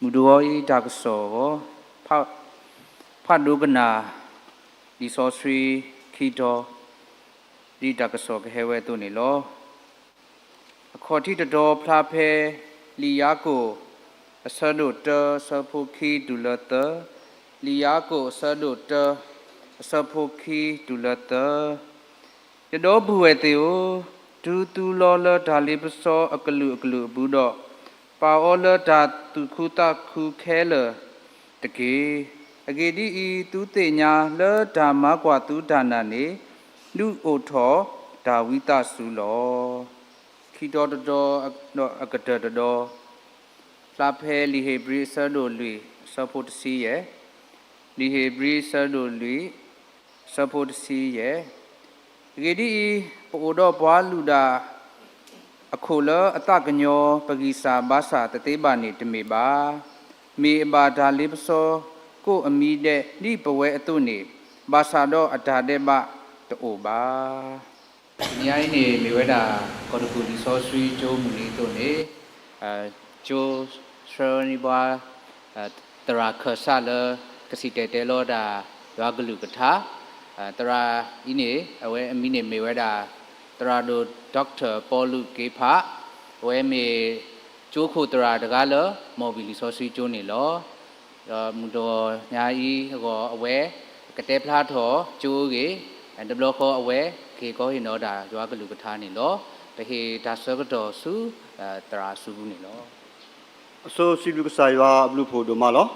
မုၢ်တဂီၤအံၤတၢ်ကစီၣ်အဂီၢ်, ဖး, ဖးဒိကနၣ် လံာ်စီဆှံခံတီၤ, ဒ်တၢ်ကစီၣ်ကဟဲဝဲအသိးန့ၣ်လီၤ. အခီၣ်ထံးတတီၤဖျါဖဲ လံာ်ယၤကိာ် အဆၢဒိၣ်တၢ အဆၢဖိခံတုၤလၢသၢ, လံာ်ယၤကိာ် အဆၢဒိၣ်တၢ အဆၢဖိခံတုၤလၢသၢ. ယဒီပုၢ်ဝဲၢ်သ့ၣ်ဧၢ, တုၤသုလီၤလၢတၢ်လ့ပစီအကလုာ်အကလုာ်အပူၤဒီး, ပာ်အီၤလၢတၢ်သူၣ်ခုသးခုခဲလၢာ်တက့ၢ်. အဂ့ၢ်ဒ်အံၤ, သုသ့ၣ်ညါလၢတၢ်မၤကွၢ်သုတၢ်နာ်န့ၣ်, ဒုးအိၣ်ထီၣ်တၢ်ဝံသးစူၤလီၤ. ခံတီၤတတီၤ, အကတၢၢ်တတီၤ, ဖျါဖဲလံာ်ဧ့ၤဘြံၤအဆၢဒိၣ်လွံၢ် အဆၢဖိတဆံယဲၢ်, လံာ်ဧ့ၤဘြံၤအဆၢဒိၣ်လွံၢ် အဆၢဖိတဆံယဲၢ်. အဂ့ၢ်ဒ်အံၤ, ပအိၣ်ဒီးပှၤလုၢ်ဒၣ်အခိၣ်လၢအသးကညီၤ ပဂံၢ်စၢ်ဘါစၢ်တသ့ဘၣ်န့ၣ်တမ့ၢ်ဘၣ်. မ့ၢ်အဘၣ်တၢ်လ့ပစီကိးအမံၤဒဲး ဒ်ပဝဲအသိးန့ၣ်, ဘၣ်ဆၣ်ဒီးအတၢ်ဒဲးဘးတအိၣ်ဘၣ်. တနံၤအံၤန့ၣ် မ့ၢ်ဝဲဒၣ် ကီၢ်တကူၣ်လံာ်စီဆှံကၠိမုၢ်နံၤအသိးန့ၣ်, ကၠိဆှၢန့ၢ်ပှၤ သရၣ်ခၢၣ်စးလၢ ကစံၣ်တဲၤတဲလီၤတၢ် ယွၤကလုၢ်ကထါ, သရၣ်အံၤန့ၣ် အဝဲအမံၤန့ၣ်မ့ၢ်ဝဲဒၣ် သရၣ်ဒိၣ် Doctor ပီလူးက့ဖး, အဝဲမ့ၢ်ကၠိခိၣ်သရၣ်တဂၤလၢ မီၣ်ဘံၣ်လံာ်စီဆှံကၠိန့ၣ်လီၤ. ဒီးမုၢ်တနံၤအံၤအဂီၢ် အဝဲကတဲဖျါထီၣ်ကၠိအဂ့ၢ်, တဘျီဃီအဝဲကဟ့ၣ်ခီဟ့ၣ်နီၤတၢ် ယွၤကလုၢ်ကထါန့ၣ်လီၤ. ပဟ့ၣ်တၢ်ဆၢကတီၢ်ဆူ သရၣ်အစုပူၤန့ၣ်လီၤ. အဆိစံးဘျုးကစၢ်ယွၤအဘျုးအဖှိၣ်ဒိၣ်မးလီၤ.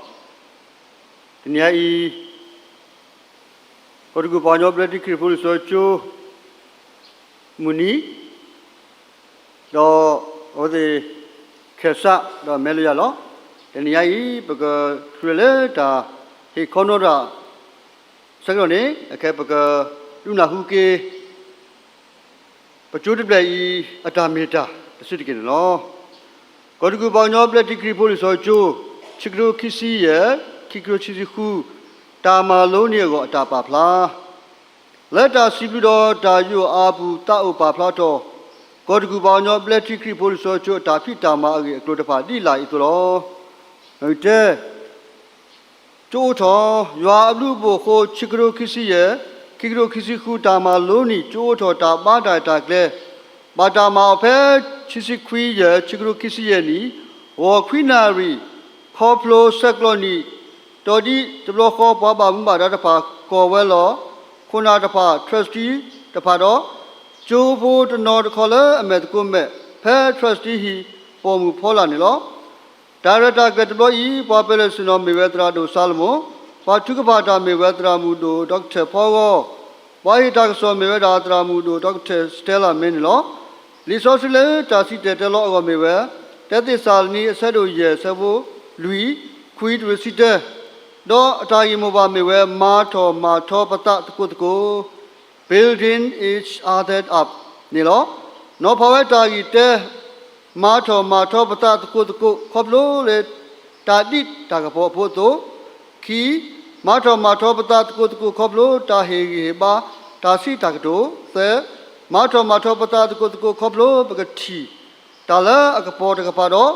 တနံၤအံၤ ကီၢ်တကူၣ်ပှၤကညီဘျၢထံခရံာ်ဖိလံာ်စီဆှံကၠိ မုၢ်နံၤ, ဒီးအဝဲသ့ၣ် ခၢၣ်စး ဒီးမဲလၢယၤလီၤ. တနံၤအံၤ ပကထူးလၢတၢ်ဟ့ၣ်ခီနီတၢ် ဆၢကတီၢ်န့ၣ် အခဲပကဒုးနၢ်ဟူက့ၤ ပကၠိတဘျဲၣ်အံၤ အတၢ်မ့ၢ်တၢ်တစုတက့ၢ်န့ၣ်လီၤ. ကီၢ်တကူၣ်ပှၤကညီဘျၢထံခရံာ်ဖိလံာ်စီဆှံကၠိ ခံကထိခံဆံယဲၢ် ခံကထိခံဆံဃု တၢ်မၤလိန့ၢ်အဂီၢ်အတၢ်ပာ်ဖျါ လၢတၢ်စံးဘျုးဒီးတၢ်ယူးယီၣ်အါအပူၤ သးအိၣ်ပာ်ဖျါထီၣ် ကီၢ်တကူၣ်ပှၤကညီဘျၢထံခရံာ်ဖိလံာ်စီဆှံကၠိ အတၢ်ဖံးတၢ်မၤအဂ့ၢ်အကျိၤတဖၣ်ဒ်လာ်အံၤအသိးလီၤ. တဲ ကၠိအိးထီၣ် ယွၤအဘျုးအဖှိၣ်အဃိ ခံကထိခံဆံယဲၢ် ခံကထိခံဆံဃု တၢ်မၤလိနံၣ် ကၠိအိးထီၣ်တၢ်ဘါတၢ်ရဲၣ်တၢ်ကျဲၤ ဘၣ်တၢ်မၤအီၤဖဲ ခံဆံခွံယဲၢ် ခံကထိခံဆံယဲၢ်နံၣ် ဂီၤခွံနၣ်ရံၣ် ခီဖျိဆဲးကျိးနံၣ် တီၤဒ်တဘျီဃီ ပှၤဘၣ်မူဘၣ်ဒါတဖၣ် ကိးဝဲလီၤ ခိၣ်နၢ်တဖၣ် trustee တဖၣ်ဒီး ကၠိဖိတနီၤတခီလၢအမဲာ်သကိးမဲာ် ဖဲ trustee ဟံၣ် ပိာ်မုၣ်ဖီလာ်န့ၣ်လီၤ. တၢ်ရဲၣ်တၢ်ကျဲၤတဘျီအံၤ ပှၤပၢၤလဲၣ်ဆ့ၣ်နီၤမ့ၢ်ဝဲသရၣ်ဒိၣ်စၤလမိၣ်, ပှၤထုကဖၣ်တၢ်မ့ၢ်ဝဲသရၣ်မုၣ်ဒိၣ် Doctor ဖီဂီၢ်, ပှၤဟ့ၣ်တၢ်ကစီၣ်မ့ၢ်ဝဲဒၣ်သရၣ်မုၣ်ဒိၣ် Doctor Stella May န့ၣ်လီၤ. လံာ်စီဆှံလၢတၢ်စံၣ်တဲၤတဲလီၤအဂီၢ်မ့ၢ်ဝဲ တၢသ့းစၤလနံ အဆၢဒိၣ်ယဲၢ် အဆၢဖိလွံၢ်, ခွံ တုၤဆံတၢ, ဒီးအတၢ်ဂ့ၢ်မိၢ်ပှၢ်မ့ၢ်ဝဲ မၤထီၣ်မၤထီပသးသကိးသကိး Building each other up န့ၣ်လီၤ. နီၤဖးဝဲတၢ်ဂ့ၢ်တဲ မၤထီၣ်မၤထီပသးသကိးသကိး ခီဖျိလၢ တၢ်ဒံးတၢ်ကပီၤအဖိအသိး, ခံ, မၤထီၣ်မၤထီပသးသကိးသကိး ခီဖျိတၢ်ဟ့ၣ်ဂံၢ်ဟ့ၣ်ဘါ တၢ်စံးတၢ်ကတိၤ, သၢ, မၤထီၣ်မၤထီပသးသကိးသကိး ခီဖျိပကထံၣ် တၢ်လၢအကပီၤတကပၤဒီး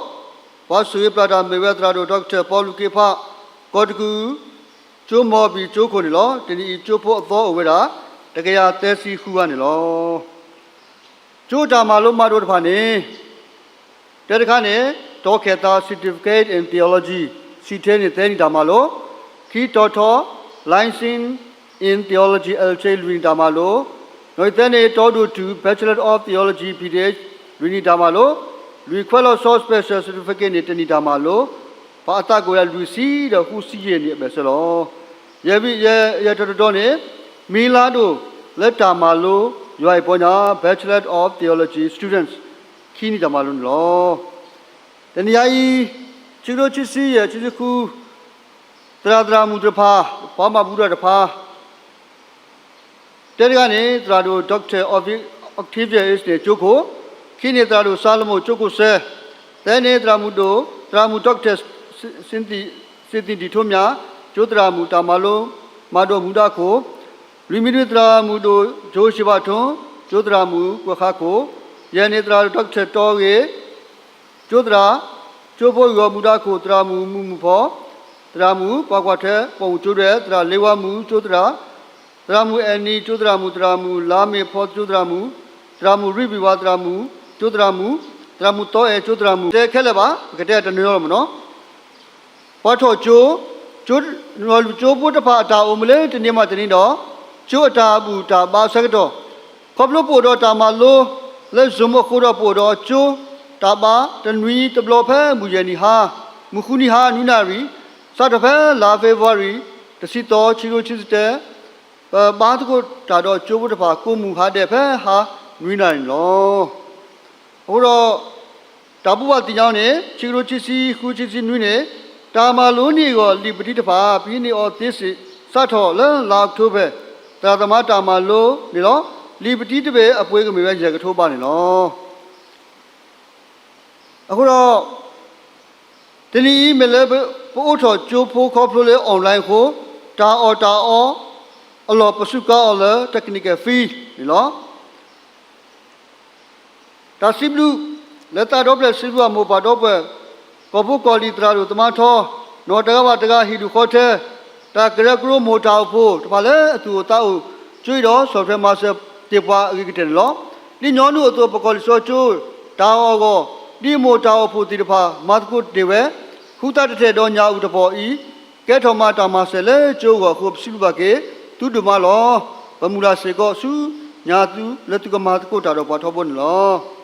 ပှၤဆိၣ်ဂ့ၤပျၢ်တၢ်မ့ၢ်ဝဲသရၣ်ဒိၣ် Doctor ပီလူးက့ဖး, ကီၢ်တကူၣ် ကၠိမီၣ်ဘံၣ်ကၠိခိၣ်န့ၣ်လီၤ. တနံၤအံၤကၠိဖိအသီအိၣ်ဝဲဒၣ် တကယၤသၢဆံဃုဂၤန့ၣ်လီၤ. ကၠိတၢ်မၤလိမၤဒိးတဖၣ်န့ၣ် တဲတခါန့ၣ် တီၤခဲၣ်သး Certificate in Theology ဆံထဲန့ၣ် သၢနံၣ်တၢ်မၤလိ, ခံတီၤထီ Licence in Theology အၢၣ်ဆ့ လွံၢ်နံၣ်တၢ်မၤလိ, နီၣ်ဂံၢ်သၢန့ၣ် တီၤဒိၣ်တုၤ Bachelor of Theology Ph လွံၢ်နံၣ်တၢ်မၤလိ, လွံၢ်ခွဲလီၤဆီ Special Certificate န့ၣ် တနံၣ်တၢ်မၤလိ, ပှၤအသးကအိၣ်ဝဲဒၣ်လွံၢ်ဆံဒီးဃုဆံယဲၢ်နံၣ်အဘၢၣ်စၢၤလီၤ. ယဲၢ်ဝံၤ ယဲၢ် ယဲၢ်တီၤတတီၤန့ၣ် မံၤလါဒိၣ်လၢတၢ်မၤလိ ယွၤအံၤပီညါ Bachelor of Theology Students ခံနံၣ်တၢ်မၤလိန့ၣ်လီၤ. တနံၤအံၤ ခံကထိခံဆံယဲၢ် ခံဆံဃု သရၣ်သရၣ်မုၣ်တဖၣ် ပှၤဘၣ်မူဘၣ်ဒါတဖၣ် တဲတဂၤန့ၣ် သရၣ်ဒိၣ် Doctor Octavia H န့ၣ် ကၠိခိၣ်, ခံန့ၣ် သရၣ်ဒိၣ်စၤလမိၣ် ကၠိခိၣ်စဲး, သၢန့ၣ် သရၣ်မုၣ်ဒိၣ် သရၣ်မုၣ် Doctor စ့သ့ၣ်ဒံၣ်ထိမၠး ကၠိသရၣ်မုၣ် တၢ်မၤလိမၤဒိးမူဒါခိၣ်, လွံၢ်မံၤဒု သရၣ်မုၣ်ဒိၣ် ယိၤၡ့ဘးထွန်း ကၠိသရၣ်မုၣ်ကွဲးဃာ်ခိၣ်, ယဲၢ်န့ၣ် သရၣ်ဒိၣ် Doctor တီဂ့ၤ ကၠိသရၣ်, ကၠိ ကၠိဖိဂီၢ်မုၢ်ဒၣ်ခိၣ် သရၣ်မုၣ်မုၢ်မုၢ်ဖီ, သရၣ်မုၣ်ပှၤကွၢ်ထွဲပိာ်မုၣ်ကၠိဒွဲၣ်, သရၣ်လ့ဝါမုၣ်ကၠိသရၣ်, သရၣ်မုၣ်အဲၣ်နံၤကၠိသရၣ်မုၣ်, သရၣ်မုၣ်လါမ့ၤဖီကၠိသရၣ်မုၣ်, သရၣ်မုၣ်ရံဘံၣ်ဝါသရၣ်မုၣ်ကၠိသရၣ်မုၣ်, သရၣ်မုၣ်သီအဲၣ်ကၠိသရၣ်မုၣ်, တဲခဲလၢာ်ဘၣ်, ပကတဲတနီၤလီၤမ့ၢ်နီၤ. ပှၤထီၣ်ကၠိ, ကၠိဖိတဖၣ်အတၢ်အိၣ်မူလၢတနံၤမးတနံၤဒီး ကၠိအတၢ်ဘူၣ်တၢ်ဘါအဆၢကတီၢ်, ခီဖျိပအိၣ်ဒီးတၢ်မၤလိလၢ Zoom အဃိဒီး ပအိၣ်ဒီးကၠိတၢ်ဘါတနွံတဘျီဖဲမုၢ်ယဲၢ်နံၤဟါ, မုၢ်ဃုနံၤဟါနွံနၣ်ရံၣ်, စးထီၣ်ဖဲလါ February တဆံသီ ခံကထိခံဆံတၢ, ပဘါသကိးတၢ်ဒီးကၠိဖိတဖၣ် ကိးမုၢ်ဟါဒဲးဖဲဟါနွံနၣ်ရံၣ်န့ၣ်လီၤ. အဃိဒီး တၢ်ဘိးဘၣ်သ့ၣ်ညါန့ၣ် ခံကထိခံဆံဃု ခံဆံနွံန့ၣ်, တၢ်မၤလိန့ၢ်အဂီၢ် လံာ်ပတံတဖၣ် ပဟံးန့ၢ်အီၤသ့စ့ၢ် စးထီၣ်လၢလါအီးကထိဘၢၣ် သရၣ်သမါတၢ်မၤလိန့ၣ်လီၤ. လံာ်ပတံတဘ့ၣ်အပှ့ၤကမ့ၢ်ဝဲယဲၢ်ကထိဘးန့ၣ်လီၤ. အဃိဒီး တနံၤအံၤမ့ၢ်လၢပအိးထီၣ်ကၠိဖိခီဖျိလၢ online အဃိ, တၢ်အီၣ်တၢ်အီအလီၢ် ပစူးကါအီၤလၢ technical fee န့ၣ်လီၤ. တၢ်စံးဘျုးလၢသးဒီဖျၢၣ်စံးဘျုးအမိၢ်ပၢ်ဒီပုၢ်ဝဲၢ်, ကီၢ်ဖိကီၢ်လံၤသရၣ်ဒိၣ်သမါထီ, နီၢ်တဂၤဘၣ်တဂၤဟံၣ်ဒူၣ်ဃီထဲ, တၢ်ကရၢကရိမိၢ်တၢ်အိၣ်ဖှိၣ်တဖၣ်လၢအသူၣ်အိၣ်သးအိၣ် ကၠိအံၤဒီးဆီၣ်ထွဲမၤစၢၤတ့ၢ်ပှၤအဂ့ၤကတၢၢ်န့ၣ်လီၤ. ဒ်ညီနုၢ်အသိး ပကီၢ်လံာ်စီဆှံကၠိ တၢ်အီၣ်အဂီၢ်, ဒ်မိၢ်တၢ်အိၣ်ဖှိၣ်သ့ၣ်တဖၣ် မၤသကိးတ့ၢ်ဝဲ, ဃုသးတထဲၣ်ဒီးညၣ်အုၣ်တပီၢ်အံၤ ကဲထီၣ်မၤတၢ်မၤစၢၤလၢကၠိအဂီၢ်အဃိ ပစံးဘျုးဘၣ်က့ၤသုဒိၣ်မးလီၤ. ပမုၢ်လၢ်စ့ၢ်ကီးဆူညါသုလၢသုကမၤသကိးတၢ်ဒီးပှၤထီဘိန့ၣ်လီၤ.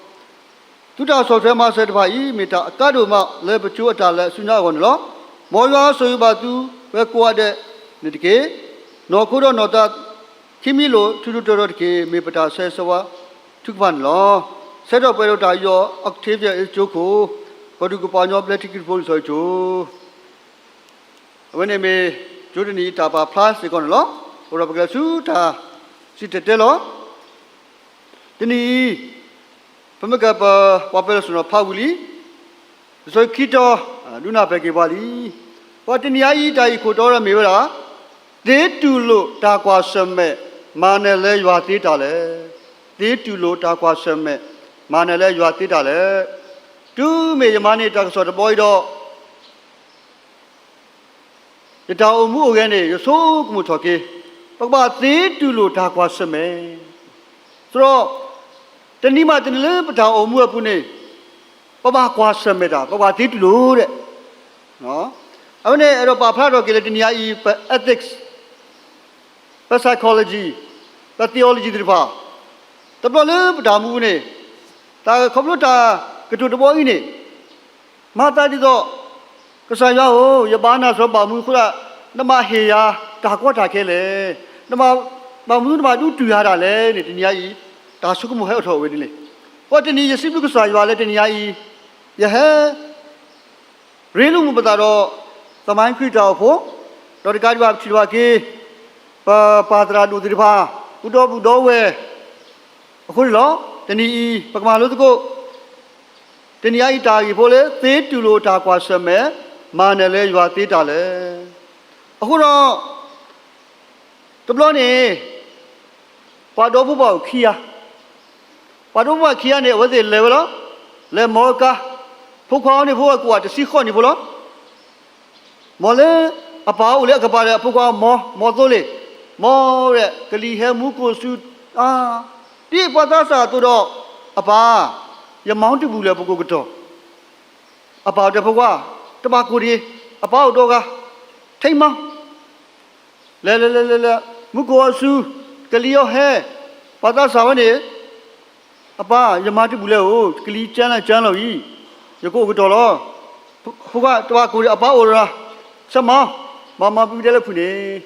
သုတၢ်ဆီၣ်ထွဲမၤစၢၤတဖၣ်အံၤ မ့ၢ်တၢ်အကါဒိၣ်မးလၢပကၠိအတၢ်လဲၤအစုညါအဂီၢ်န့ၣ်လီၤ. မ်ယွၤဆိၣ်ဂ့ၤဘၣ်သုဝဲကိးဂၤဒဲးန့ၣ်တက့ၢ်. နီၢ်ခိဒီးနီၢ်သး ခံမံၤလိာ် ထူထူတီၤတီၤတက့ၢ်. မ့ၢ်ပတၢ်ဆၢဂ့ၤဆၢဝါထုကဖၣ်န့ၣ်လီၤ. ဆၢထီၣ်ပှဲၤဒီးတၢ်ယူးယီၣ် Octavia အ့ၣ်ကၠိခိၣ်, ကီၢ်ဒူၣ်ကပှၤကညီဘျၢထံခရံာ်ဖိလံာ်စီဆှံကၠိ အဝဲန့ၣ်မ့ၢ်ကၠိတနံၤအံၤတၢ်ပာ်ဖျါစ့ၢ်ကီးန့ၣ်လီၤ. အဃိဒီးပကလဲၤဆူတၢ်စံၣ်တဲၤတဲလီၤ. တနံၤအံၤ ပမ့ၢ်ကပ ပှၤပၢၤလီၢ်စ့ၢ်ကီးဖးဝံၤလံ, လံာ်စီဆှံခံတီၤ ဒုးနၢ်ပၢၢ်က့ၤပှၤလံ. ပှၤတနံၤအံၤ တၢ်အံၤခိၣ်တီဒီးမ့ၢ်ဝဲဒၣ်, သ့တူၢ်လိာ်တၢ်ကွၢ်ဆၢၣ်မဲာ် မၤနၢၤလၢယွၤသ့တၢ်လဲၣ်. သ့တူၢ်လိာ်တၢ်ကွၢ်ဆၢၣ်မဲာ် မၤနၢၤလၢယွၤသ့တၢ်လဲၣ်. တုၤမ့ၢ်ယမၤန့ၢ်တၢ်ကစီၣ်တဘီအံၤဒီး ယတၢ်အိၣ်မူအိၣ်ဂဲၤန့ၣ် ယဆိကမိၣ်ထီၣ်က့ၤ, ပကဘၣ်သ့တူၢ်လိာ်တၢ်ကွၢ်ဆၢၣ်မဲာ်. သဒီး တနံၤမးတနံၤလၢပတၢ်အိၣ်မူအပူၤန့ၣ် ပဘၣ်ကွၢ်ဆၢၣ်မဲာ်တၢ်, ပဘၣ်သ့တူၢ်လိာ်ဒဲး. အဝဲန့ၣ်အဲၣ်ဒိးပာ်ဖျါထီၣ်က့ၤလၢတနံၤအံၤ ပ ethics, ပ psychology, ပ theology သ့ၣ်တဖၣ်, တဘျီလၢပတၢ်မူန့ၣ် တၢ်ခီဖျိတၢ်ကတိၤတဘီအံၤန့ၣ် မၤသးဒ်သိး ကစၢ်ယွၤဧၢ, ယဘၣ်နၤစရီဘၣ်မနုၤအဃိသတး နဘၣ်ဟ့ၣ်ယၤတၢ်ကီတၢ်ခဲလဲၣ်, နဘၣ်မနုၤနဘၣ်ဒုးတုၤယၤဒၣ်လဲၣ်န့ၣ် တနံၤအံၤ တၢ်ဆိကမိၣ်ဟဲအိၣ်ထီၣ်ဝဲဒ်လဲၣ်. အဃိတနံၤယစံးဘျုးကစၢ်ယွၤလၢတနံၤအံၤ ယဟဲ ရ့လိာ်မုာ်ပသးဒီး သမိုင်းခရံာ်တၢ်အိၣ်ဖှိၣ်, ဒီးတကးဒံးဘၣ်ပထံၣ်ဘၣ်က့ၤ ပပၢ်သရၣ်ဒိၣ်သ့ၣ်တဖၣ် ပဒီပုၢ်ဒီဝဲၢ်အဃိန့ၣ်လီၤ. တနံၤအံၤ ပကမၤလိသကိး တနံၤအံၤတၢ်ဂ့ၢ်ဖိလၢ သ့တူၢ်လိာ်တၢ်ကွၢ်ဆၢၣ်မဲာ် မၤနၢၤလၢယွၤသ့တၢ်လဲၣ်. အဃိဒီး တဘျီန့ၣ် ပှၤဒီဖိပှၤအိၣ်ခံဂၤ, ပှၤဒီဖိပှၤခံဂၤန့ၣ် အဝဲသ့ၣ်လဲၤဝဲလီၤ. လဲၤမီကါ, ဖိခွါအီၤန့ၣ် ဖိဝဲကိးဂၤတဆံဃိးနံၣ်ဖိလီၤ. မ်လၢအပၢ်အိၣ်လၢအကပၤဒီးအဖိခွါ မ်, မ်သိလ့ၣ်, မ်ဝဲကလံၤဟဲမူကိၢ်စု, ဒ်ပှၤသးစၢ်အသိးဒီး အပၢ်, ယမၤတဘူၣ်လၢၤ ပကိးကတီၢ်. အပၢ်အိၣ်တဲဖိခွါ, တဘၣ်ကိၢ်တဂ့ၤ, အပၢ်အိၣ်ဒီးဂၤ, ထိမၤ လဲၤလဲၤလဲၤလဲၤလဲၤ, မူကိၢ်အီၤဆူ, ကလံၤအီၤဟဲ, ပှၤသးစၢ်ဝဲန့ၣ်, အပၢ်, ယမၤတဘူၣ်လၢၤဧိၤ, ကလံၤကၢလၢကၢလီၤအံၤ, ယကအိၣ်ကတီၢ်လီၤ. ဖိခွါ, တဘၣ်ကိၢ်တဂ့ၤ, အပၢ်အိၣ်ဒီး, ဆၢမၤ, မၤမၤပူၤဒဲလၢဖုၣ်န့ၣ်,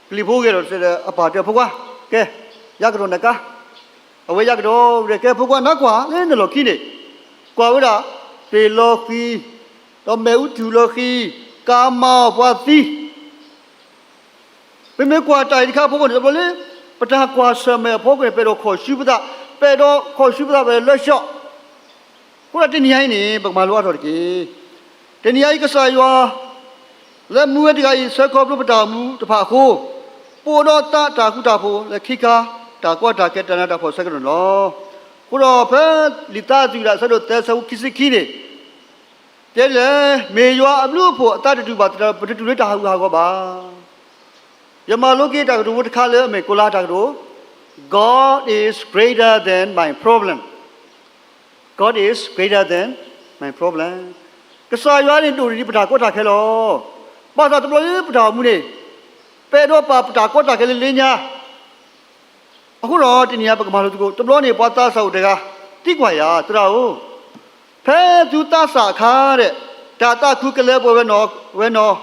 ကလံၤဖိဂဲၤဒီး အပၢ်တဲဖိခွါ, ကဲ, ယၤကဒီးနကါ အဝဲယၤကဒီးဝဲဒၣ် ကဲဖိခွါ နကွၢ်လၢနလီၢ်ခံန့ၣ်, ကွၢ်ဝဲဒၣ် သ့ၣ်လီၤဃံၤ, ဒီးမ့ၣ်အူထူၣ်လီၤဃံၤ, ကၤမၤအီၣ်ပှၤသံ, ပမ့ၢ်ကွၢ်တၢ်အံၤတခါအဖီခိၣ်န့ၣ် တဘျီလၢ ပတၢ်ကွၢ်ဆၢၣ်မဲာ်အဖီခိၣ်န့ၣ် ပအဲၣ်ဒိးခီၣ်ဆူပသး, ပအဲၣ်ဒိးခီၣ်ဆူပသး ပအဲၣ်ဒိးလၢဆှီ, အဃိဒီးတနံၤအံၤန့ၣ် ပကမၤလိအါထီၣ်တက့ၢ်. တနံၤအံၤကစၢ်ယွၤ လၢမူဝဲတဂၤအံၤ ဆၢခီဖျိပတၢ်အိၣ်မူတဖၣ်အဃိ, ပအိၣ်ဒီးသးတၢ်ဃူတၢ်ဖိးလၢခံခါ တၢ်ကီတၢ်ခဲ တၢ်နးတၢ်ဖှီၣ်ဆၢကတီၢ်န့ၣ်လီၤ. အဃိဒီးဖဲလံာ်သးအုးတၢ် အဆၢဒိၣ်သၢ အဆၢဖိခံဆံခံန့ၣ် တဲလဲၣ်, မ့ၢ်ယွၤအဘျုးအဖှိၣ်အသးတတူာ်ဘၣ်သတးဒီး ပတတူၢ်လၢတၢ်ဟးဂူာ်ဟးဂီၤဘၣ်. ယမၤလိက့ၤတၢ်ကတိၤဖိတခါလၢအမ့ၢ်ကိးလါတၢ်ကတိၤ, God is greater than my problem. God is greater than my problem. ကစၢ်ယွၤန့ၣ်ဒိၣ်န့ၢ်ဒံးပတၢ်ကီတၢ်ခဲလီၤ. ဘၣ်ဆၣ်တဘျီလၢပတၢ်အိၣ်မူန့ၣ် ပအဲၣ်ဒိးပာ်ပတၢ်ကီတၢ်ခဲလၢလၢညါ အဃိဒီးတနံၤအံၤပကမၤလိသကိး, တဘျီန့ၣ်ပှၤသးစၢ်အိၣ်တဂၤ သံကွၢ်ယၤ, သရၣ်ဧၢ, ဖဲသုသးစၢ်အခါဒီး တၢ်သးခုကလၢပှဲၤဝဲနီၢ်ဝဲနီၢ်,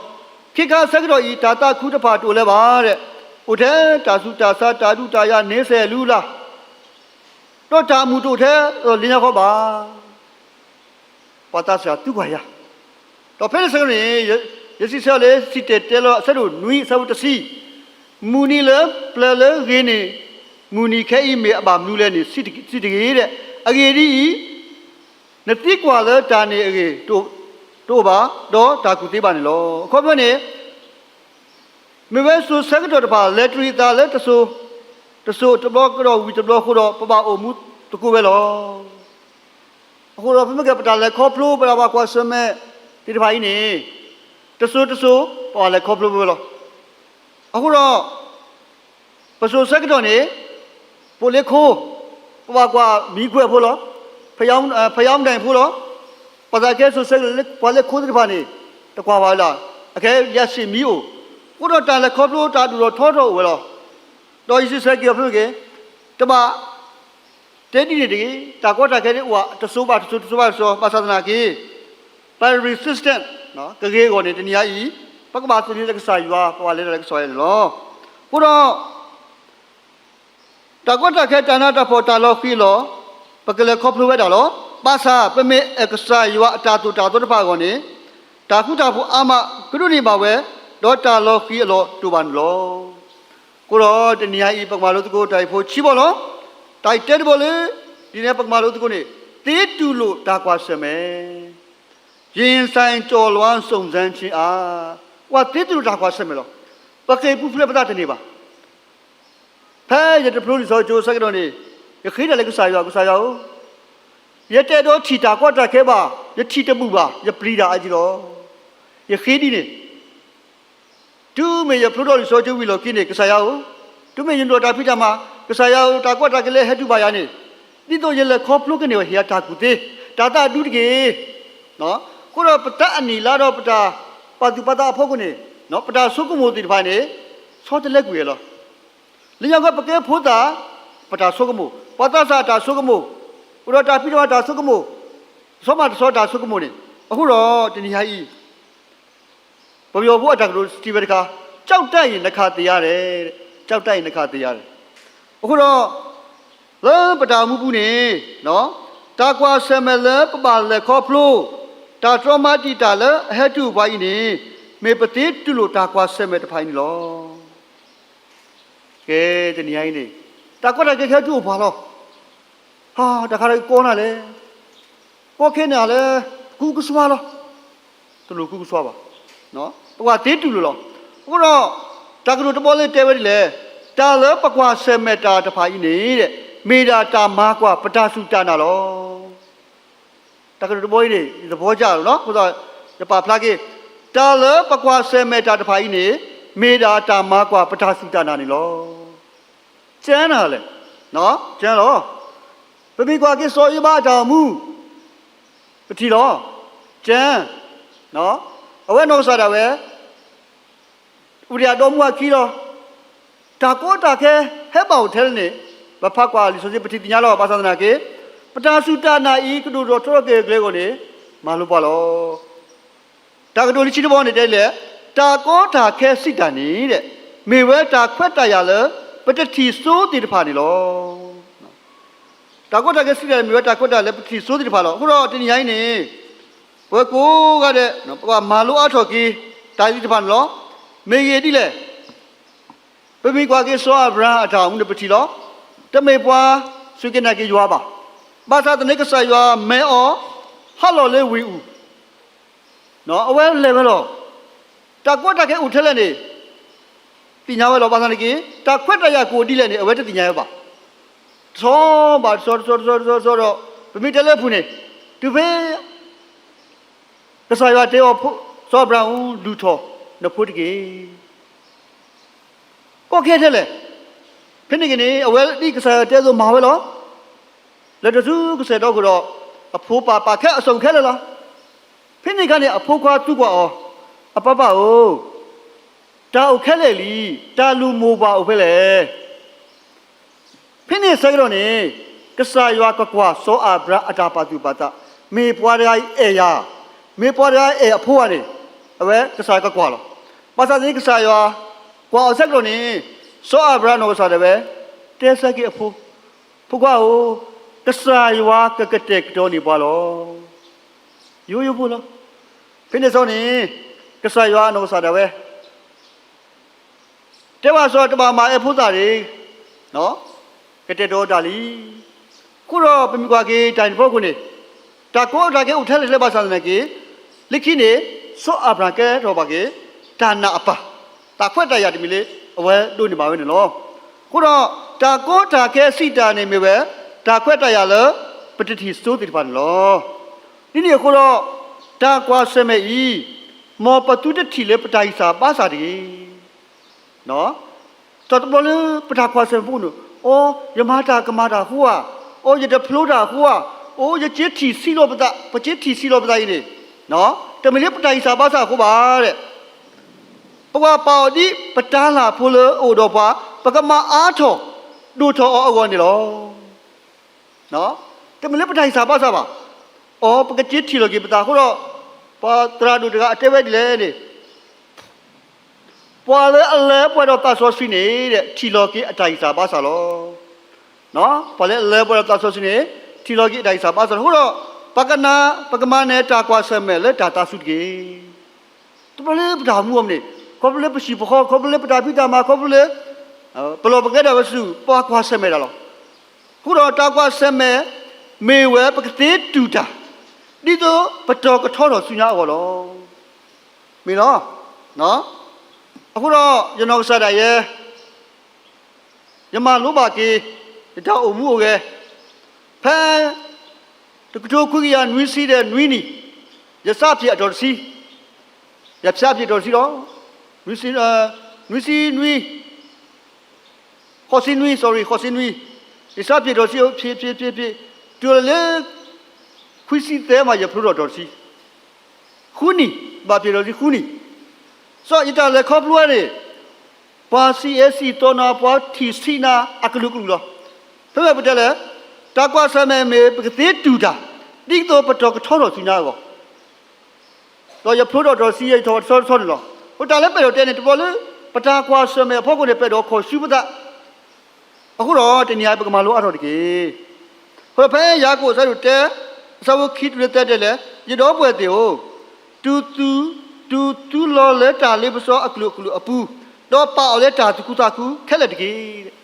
ခဲခါဆၢကတီၢ်အံၤ တၢ်သးခုတဖၣ်တအိၣ်လၢၤဘၣ်ဒီး အိၣ်ထဲတၢ်ဆူးတၢ်ဆါ တၢ်ဒုးတၢ်ယၤန့ဆဲးလူလၢ် ဒီးတၢ်အမူးတအိၣ်ထဲလၢညါဃီဘၣ်. ပှၤသးစၢ်သံကွၢ်ယၤ, ဒီးဖဲန့ၣ်ဆၢကတီၢ်န့ၣ် ယစံးဆၢအီၤလၢ စံၣ်တဲၤတဲလီၤ အဆၢဒိၣ်နွံ အဆၢဖိတဆံ, မုၢ်နံၤလၢပျၢၤလၢဂ့ၤန့ၢ် မုၢ်နံၤခဲအံၤမ့ၢ်အဘၣ်မနုၤလဲၣ်န့ၣ် စံးတဂ့ၤဒီး, အဂ့ၢ်ဒ်အံၤ, နသံကွၢ်လၢတၢ်န့ၣ်အဂ့ၢ်တအိၣ်ဘၣ်, ဒီးတၢ်ကူၣ်သ့ဘၣ်န့ၣ်လီၤ. အခီပညီန့ၣ် မ့ၢ်ဝဲစိၤဆၢကတီၢ်တဖၣ် လဲၤတရံးအသးလၢတစိၤ, တစိၤတဘျီကဒီးဝံၤတဘျီအဃိဒီး ပဘၣ်အိၣ်မူသကိးဝဲလီၤ. အဃိဒီး ပမ့ၢ်ကဲပတၢ်လဲၤခီဖျိ ပတၢ်ဘၣ်ကွၢ်ဆၢၣ်မဲာ်သ့ၣ်တဖၣ်အံၤန့ၣ် တစိၤတစိၤ ပဘၣ်လဲၤခီဖျိဝဲလီၤ. အဃိဒီး ပစိၤဆၢကတီၢ်န့ၣ် ပိာ်လ့ခိ, ပဘၣ်ကွၢ်မံၤကွဲးဖိလီၤ, ဖယံဒိၣ်ဖိလီၤ, ပှၤသးခဲစိၤဆၢကတီၢ် ပှၤလ့ခိသ့ၣ်တဖၣ်န့ၣ် တကွၢ်ဘၣ်ဝဲလၢ အခဲလၢအဆံးမံအိၣ်, အဃိဒီးတၢ်လဲၤခီဖျိတၢ်ဒိၣ်ထီၣ်ထီထီၣ်အိၣ်ဝဲလီၤ. ဒီးယစံးဆၢက့ၤအီၤဖဲမ့ၢ်က့ၤ တဘၣ် တဲဒ်န့ၣ်တဂ့ၤ, တၢ်ကီတၢ်ခဲန့ၣ်အိၣ်တစိၤဘၣ်တစိၤ တစိၤဘၣ်တစိၤ ဘၣ်ဆၣ်သနာ်က့ by resistance ကဂ့ၤအဂီၢ်န့ၣ် တနံၤအံၤ ပကဘၣ်သန့ၤလၢကစၢ်ယွၤ ပဘၣ်လဲၤတၢ်လၢကစၢ်ယွၤန့ၣ်လီၤ. အဃိဒီး တၢ်ကီတၢ်ခဲ တၢ်နးတၢ်ဖှီၣ် တၢ်လီၤဃံၤအလီၢ် ပကလဲၤခီဖျိဝဲဒၣ်လီၤ. ဘၣ်ဆၣ် ပမ့ၢ်အဲၣ်ကစၢ်ယွၤအတၢ်သိၣ်တၢ်သီတဖၣ်အဂီၢ်န့ၣ် တၢ်ဃူတၢ်ဖိးအါမး ကဒိးန့ၢ်ဘၣ်ဝဲ, ဒီးတၢ်လီၤဃံၤအလီၢ်တအိၣ်ဘၣ်န့ၣ်လီၤ. အဃိဒီးတနံၤအံၤ ပကမၤလိသကိးတၢ်ဂ့ၢ်ဖိဆံဘီလီၤ. တၢ်ဂ့ၢ်တၢတဘီလၢ ဒ်န့ၣ်ပကမၤလိသကိးန့ၣ် သ့တူၢ်လိာ်တၢ်ကွၢ်ဆၢၣ်မဲာ် ရင်ဆိုင်ကျော်လွှားစုံစမ်းခြင်းအား, ပှၤသ့တူၢ်လိာ်တၢ်ကွၢ်ဆၢၣ်မဲာ်လီၤ. ပဃ့ၢ်ပူၤဖျဲးပသးတန့ၢ်ဘၣ်. ဖဲယတဖျိလံာ်စီဆှံကၠိဆၢကတီၢ်န့ၣ် ယဃ့တၢ်လၢကစၢ်ယွၤ, ကစၢ်ယွၤဧၢ, ယတအဲၣ်ဒိးထံၣ်တၢ်ကီတၢ်ခဲဘၣ်, ယထံၣ်တဘူၣ်ဘၣ်, ယပျံၤတၢ်အါကံလီၤ. ယဃ့ဒ်န့ၣ် တုၤမ့ၢ်ယဖျိထီၣ်လံာ်စီဆှံကၠိဝံၤအလီၢ်ခံန့ၣ် ကစၢ်ယွၤဧၢ, တုၤမ့ၢ်ယဒိးတၢ်ဖံးတၢ်မၤ, ကစၢ်ယွၤဧၢ, တၢ်ကီတၢ်ခဲလၢဟဲတုၤဘၣ်ယၤန့ၣ်, ဒ်သိးယလဲၤခီဖျိကန့ၢ်ဝဲ ဟ့ၣ်ယၤတၢ်ကူၣ်သ့, တၢ်သးဒူတက့ၢ်. အဃိဒီးပတၢ်အနံၣ်အလါဒီးပတၢ်ပာ်သူၣ်ပာ်သးအဖီခိၣ်န့ၣ်, ပတၢ်ဆိကမိၣ်သ့ၣ်တဖၣ်န့ၣ် ဆီတလဲကွံာ်ဝဲလီၤ. လၢညါခီပကဲဖိသၣ် ပတၢ်ဆိကမိၣ်, ပှၤသးစၢ်တၢ်ဆိကမိၣ်, အိၣ်ဒီးတၢ်ဖံးတၢ်မၤတၢ်ဆိကမိၣ်, ဆီမၤတဆီတၢ်ဆိကမိၣ်န့ၣ်, အဃိဒီးတနံၤညါအံၤ ပယီၤဖိအတၢ်ကတိၤစံးဝဲတခါ, ကြောက်တတ်ရင် နခါသ့ရတယ်, ကြောက်တတ်ရင် နခါသ့ရတယ်. အဃိဒီး လၢပတၢ်အိၣ်မူပူၤန့ၣ်, တၢ်ကွၢ်ဆၢၣ်မဲာ်လၢပဘၣ်လဲၤခီဖျိ, တၢ်တြီမၤတံာ်တာ်လၢအဟဲတုၤအိၣ်ပှၤအံၤန့ၣ်, မ့ၢ်ပသ့တူၢ်လိာ်တၢ်ကွၢ်ဆၢၣ်မဲာ်တဖၣ်အံၤန့ၣ်လီၤ. ကဲ, တနံၤညါအံၤန့ၣ် တၢ်ကီတၢ်ခဲကဟဲတုၤအိၣ်ပှၤလီၤ. ဟါ, တၢ်ခါတၢ်ကီနၤလဲၣ်, ကီခဲန့ၣ်လၢ ကူကစွါလီၤ. တလိၣ်ကူကစွါဘၣ်, ပကဘၣ်သ့တူၢ်လိာ်လီၤ. အဃိဒီး တၢ်ကတိၤတဘီလၢတဲဝဲဒ်လဲၣ်, တၢ်လၢပကွၢ်ဆၢၣ်မဲာ်တၢ်တဖၣ်အံၤန့ၣ်, မ့ၢ်ဒၣ်တၢ်မၤကွၢ်ပတၢ်စူၢ်တၢ်နာ်လီၤ. တၢ်ကတိၤတဘီအံၤန့ၣ် ယသဘောကျလီၤ, အဃိသတး ယပာ်ဖျါက့ၤ, တၢ်လၢပကွၢ်ဆၢၣ်မဲာ်တၢ်တဖၣ်အံၤန့ၣ်, မ့ၢ်ဒၣ်တၢ်မၤကွၢ်ပတၢ်စူၢ်တၢ်နာ်န့ၣ်လီၤ. ကဲနၤလဲၣ်, ကဲလီၤ. ပမ့ၢ်ကွၢ်က့ၤစီၤယိၤဘးအတၢ်အိၣ်မူ, ပထံၣ်လီၤ. ကဲ, အဝဲနီၢ်ကစၢ်ဒၣ်ဝဲ အိၣ်ဒီးအဒီမါဝၤခံလီၤ. တၢ်ကီတၢ်ခဲဟဲဘၣ်အိၣ်ထဲလဲၣ်န့ၣ်, ပဖးကွၢ်လံာ်စီဆှံ ပထံၣ်သ့ၣ်ညါလီၤ. ဘၣ်ဆၣ်သနာ်က့ ပတၢ်စူၢ်တၢ်နာ်အံၤ ကဒိၣ်ထီၣ်ထီထီၣ်က့ၤအကျဲအဂီၢ်န့ၣ် မၤလိပှၤလီၤ. တၢ်ကတိၤလၢခံတဘီန့ၣ်တဲဒ်လဲၣ်, တၢ်ကီတၢ်ခဲစံးတၢ်န့ၣ်, မ့ၢ်ဝဲတၢ်ခွဲးတၢ်ယာ်လၢ ပတထံၣ်စိသ့ၣ်တဖၣ်န့ၣ်လီၤ. တၢ်ကီတၢ်ခဲစံးတၢ်န့ၣ် မ့ၢ်ဝဲတၢ်ခွဲးတၢ်ယာ်လၢပတထံၣ်စိသ့ၣ်တဖၣ်လီၤ. အဃိဒီးတနံၤညါအံၤန့ၣ်, ပဝဲကိးဂၤဒဲး ပကဘၣ်မၤလိအါထီၣ်က့ၤ တၢ်သ့ၣ်တဖၣ်န့ၣ်လီၤ. မ့ၢ်ဂ့ၢ်ဒ်လဲၣ်, ပမ့ၢ်ကွၢ်က့ၤစီၤအၤဘြၤဟၣ်အတၢ်အိၣ်မူန့ၣ် ပထံၣ်လီၤ. တမ့ၢ်ပှၤစူၢ်က့ၤနာ်က့ၤယွၤဘၣ်. ဘၣ်ဆၣ်သန့ကစၢ်ယွၤမၢအီၤ ဟးလီၤလၢဝ့ၢ်အူၣ်, အဝဲလဲၤဝဲလီၤ. တၢ်ကီတၢ်ခဲအိၣ်ထဲလဲၣ်န့ၣ် သ့ၣ်ညါဝဲလီၤ. ဘၣ်ဆၣ်သနာ်က့ တၢ်ခွဲးတၢ်ယာ်ကအိၣ်ဒ်လဲၣ်န့ၣ် အဝဲတသ့ၣ်ညါဝဲဘၣ်. တဆီဘၣ်တဆီ တဆီတဆီတဆီဒီး ပမ့ၢ်တဲလၢအပူၤန့ၣ်, တုၤဖဲ ကစၢ်ယွၤတဲအီၤ, စီၤအၤဘြၤဟၣ်ဧၢ, လုၢ်ထီၣ်နဖိတက့ၢ်. ကီခဲထဲလဲၣ်. ဖဲန့ၣ်က့ၤန့ၣ် အဝဲဒ်ကစၢ်ယွၤတဲအသိးမၤဝဲလီၤ. လဲၤတဆူကစၢၢ်ဒီခိၣ်ဒီး အဖိပာ်ပာ်ခဲအစီၤပၤခဲလၢာ်လီၤ. ဖဲန့ၣ်အခါန့ၣ် အဖိခွါသံကွၢ်အီၤ, အပၢ်ပၢ်ဧၢ, တၢ်အိၣ်ခဲလၢာ်လံ, တၢ်လုၢ်မိၢ်ပှၢ်အိၣ်ဖဲလဲၣ်. ဖဲန့ၣ်ဆၢကတီၢ်န့ၣ် ကစၢ်ယွၤကကွၢ်စီၤအၤဘြၤဟၣ်အတၢ်ပာ်သူၣ်ပာ်သး, မ့ၢ်ပှၤတဂၤအံၤအဲၣ်ယၤ, မ့ၢ်ပှၤတဂၤအဲၣ်အဖိဧါန့ၣ်, အဝဲကစၢ်ယွၤကကွၢ်လီၤ. ဘၣ်ဆၣ်သနာ်က့ ကစၢ်ယွၤကွၢ်အီၤဆၢကတီၢ်န့ၣ် စီၤအၤဘြၤဟၣ်နီၢ်ကစၢ်ဒၣ်ဝဲ တဲဆၢက့ၤအဖိ, ဖိခွါဧၢ, ကစၢ်ယွၤကကတဲာ်ကတီၤန့ၢ်ပှၤလီၤ. ယိယိဖိလီၤ. ဖဲန့ၣ်ဆၢကတီၢ်န့ၣ် ကစၢ်ယွၤနီၢ်ကစၢ်ဒၣ်ဝဲ တဲဘၣ်စီၤ တဘၣ်မၤအဲၣ်ဖိသၣ်တဂ့ၤ, ကတဲာ်ကတီၤတၢ်လံ. အဃိဒီးပမ့ၢ်ကွၢ်က့ၤတၢ်န့ၣ်တဖီခိၣ်န့ၣ်, တၢ်ကီတၢ်ခဲအိၣ်ထဲလဲၣ်ထဲလဲၣ်ဘၣ်ဆၣ်သနာ်က့ လၢခံန့ၣ် စီၤအၤဘြၤဟၣ်ကဲထီၣ်ဘၣ်က့ၤ တၢ်နာ်အပၢ်, တၢ်ခွဲးတၢ်ယာ်တမံၤလၢအဝဲဒိးန့ၢ်ဘၣ်ဝဲန့ၣ်လီၤ. အဃိဒီး တၢ်ကီတၢ်ခဲစံးတၢ်န့ၣ်မ့ၢ်ဝဲ တၢ်ခွဲးတၢ်ယာ်လၢ ပတထံၣ်စိသ့ၣ်တဖၣ်န့ၣ်လီၤ. ဒ်န့ၣ်အဃိဒီး တၢ်ကွၢ်ဆၢၣ်မဲာ်အံၤ မ်ပသုတထံၣ်လၢပတၢ်ဂံၢ်စၢ်ဘါစၢ်တဂ့ၤ. တဘျီလၢပတၢ်ကွၢ်ဆၢၣ်မဲာ်ဖီခိၣ်န့ၣ်, အိ, ယမၤတၢ်ကမၣ်တၢ်အဃိဧါ, အိ, ယတဖျိတၢ်အဃိဧါ, အိ, ယက့ၤထံၣ်ဆံးလီၤပသး, ပက့ၤထံၣ်ဆံးလီၤပသးအံၤန့ၣ်, တမ့ၢ်လၢပတၢ်ဂံၢ်စၢ်ဘါစၢ်အဃိဘၣ်. ပကဘၣ်ပာ်အီၤဒ်ပတၢ်လၢ်ဖိလၢအအိၣ်ဒီးပှၤ, ပကမၤအါထီၣ်ဒိၣ်ထီၣ်အီၤအဂီၢ်န့ၣ်လီၤ. တမ့ၢ်လၢပတၢ်ဂံၢ်စၢ်ဘါစၢ်ဘၣ်. အိ, ပကက့ၤထံၣ်လီၤက့ၤပသးအဃိဒီး, ပှၤသရၣ်ဒိၣ်တဂၤအတဲဝဲဒ်လဲၣ်န့ၣ်, ပှၤလၢအလၢပှဲၤဒီးသးစီဆှံန့ၣ် ထံၣ်လီၤက့ၤအတၢ်ဂံၢ်စၢ်ဘါစၢ်လီၤ. ပှၤလၢအလၢပှဲၤဒီးသးစီဆှံန့ၣ် ထံၣ်လီၤက့ၤအတၢ်ဂံၢ်စၢ်ဘါစၢ်လီၤ. အဃိဒီး ပကနၣ်, ပကမၤနၢၤတၢ်ကွၢ်ဆၢၣ်မဲာ်လၢတၢ်သးစူၤတက့ၢ်. တဘျီလၢပတၢ်အိၣ်မူအံၤန့ၣ်, ခီဖျိလၢပဟံၣ်ပဃီ, ခီဖျိလၢပတၢ်ဖံးတၢ်မၤ, ခီဖျိလၢ ပလီၢ်ပကဲဒၣ်ဝဲဆူၣ်, ပှၤကွၢ်ဆၢၣ်မဲာ်တၢ်လီၤ. အဃိဒီးတၢ်ကွၢ်ဆၢၣ်မဲာ် မ့ၢ်ဝဲပကသ့တူၢ်တၢ် ဒ်သိးပတီၤကထီထီၣ်ဆူညါအဂီၢ်လီၤ. မ့ၢ်လီၤ. အဃိဒီး ယနီၢ်ကစၢ်ဒၣ်ယဲ ယမၤလိဘၣ်က့ၤ ယတၢ်အိၣ်မူအိၣ်ဂဲၤ ဖဲ တကထိခွံကယၤနွံဆံဒီးနွံနံၣ် ယစးဖျံးအတီၤတဆံ, ယဖျါဖျံးအတီၤတဆံလီၤ. နွံဆံ, နွံဆံနွံ, ဃိးဆံနွံ, sorry, ဃိးဆံနွံ, ယစးဖျံးအတီၤတဆံ ဖျံးဖျံးဖျံးဖျံး, တုၤလၢ ခွံဆံသၢမး ယဖျိထီၣ်အတီၤတဆံ, ဃုနံၣ်, ဘၣ်ဖျံးအတီၤတဆံဃုနံၣ်, စီၤ ယတၢ်လဲၤခီဖျိဝဲန့ၣ် ပှၤစံးအဲၣ်စံးသီနၤ, ပှၤထံၣ်ဆံးနၤအကလုာ်ကလုာ်လီၤ. ဖဲဖဲပတဲလဲၣ်, တၢ်ကွၢ်ဆၢၣ်မဲာ်မ့ၢ်ပကသ့တူၢ်တၢ် ဒ်သိးပတီၤကထီထီၣ်ဆူညါအဂီၢ် ဒီးယဖျိထီၣ်အတီၤတဆံ ယထီၣ်တဆီတဆီန့ၣ်လီၤ. အဃိတၢ်လၢပအဲၣ်ဒိးတဲန့ၣ် တဘျီလၢ ပတၢ်ကွၢ်ဆၢၣ်မဲာ်အဖီခိၣ်န့ၣ် ပအဲၣ်ဒိးခီၣ်ဆူပသး, အဃိဒီးတနံၤအံၤ ပကမၤလိအါထီၣ်တက့ၢ်. အဃိဒီးဖဲယၤကိာ်အဆၢဒိၣ်တၢ အဆၢဖိခံတုၤလၢသၢတဲလဲၣ်, ယဒီပုၢ်ဝဲၢ်သ့ၣ်ဧၢ, တုၤသု, တုၤသုလီၤလၢတၢ်လ့ပစီအကလုာ်ကလုာ်အပူၤ, ဒီးပာ်အီၤလၢတၢ်သူၣ်ခုသးခုခဲလၢာ်တက့ၢ်.